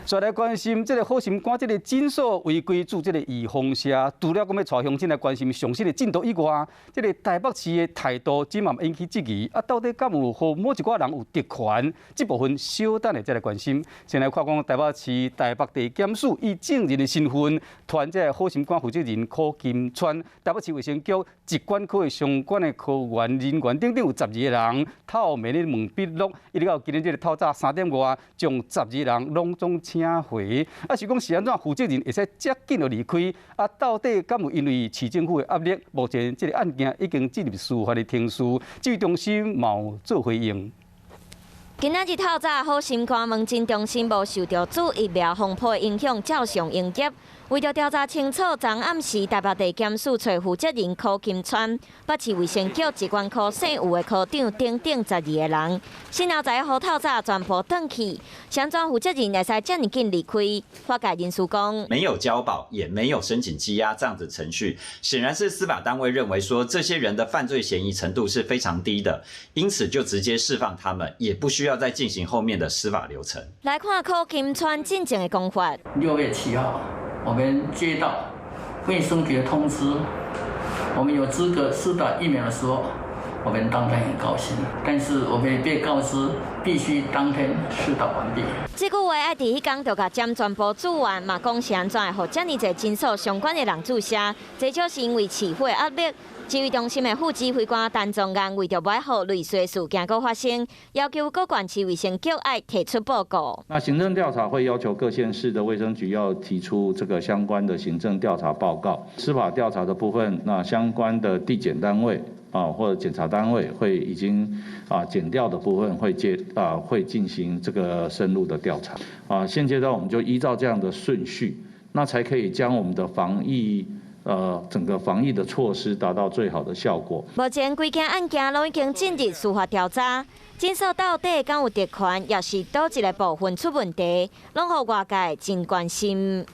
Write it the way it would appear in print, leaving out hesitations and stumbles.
再來關心這个好心肝這个診所違規注這个預防射，除了講欲帶鄉親來關心上新的進度以外，這个台北市的態度這嘛引起質疑。啊，到底敢有予某一寡人有特權？這部分小等下再來關心。先來看講台北市台北地檢署以證人的身份，傳這个好心肝負責人柯金川，台北市衛生局疾管科的相關的科員人員等等有12個人透明的問筆錄，一直到今日這个透早3點外，將十二人攏總請回。啊，是講是按怎負責人會使遮緊就離開？啊，到底敢有因為市政府的壓力？目前這个案件已經進入司法的程序，指揮中心嘛有做回應。今仔日透早，好心肝門診中心無受著注疫苗風波影響，照常營業。為著調查清楚，昨暗時台北地檢署揣負責人柯金川、北市衛生局疾管科姓吳的科長等等十二個人，先後在予透早全部轉去。是按怎負責人會使遮爾緊離開？法界人士講，沒有交保，也沒有申請羈押這樣子程序，顯然是司法單位認為說這些人的犯罪嫌疑程度是非常低的，因此就直接釋放他們，也不需要再進行後面的司法流程。來看柯金川進前的講法。6月7號，我們接到衛生局的通知，我們有資格施打疫苗的時候，我們當然很高興。但是我們也被告知必須當天施打完畢。這句話愛佇彼工就共針全部注完，嘛講是按怎會予遮爾濟診所相關的人注射，這就是因為市府的壓力。指揮中心的副指揮官陳宗彥為著無愛予類似的事件閣發生，要求各縣市衛生局愛提出報告。那行政調查會要求各縣市的衛生局要提出這個相關的行政調查報告。司法調查的部分，那相關的地檢單位啊或者檢察單位會已經啊檢調的部分會接啊會進行這個深入的調查。啊，現階段我們就依照這樣的順序，那才可以將我們的防疫。整個防疫的措施達到最好的效果。目前規件案件攏已經進入司法調查，診所到底敢有特權，抑是佗一个部分出問題，攏予外界真關心。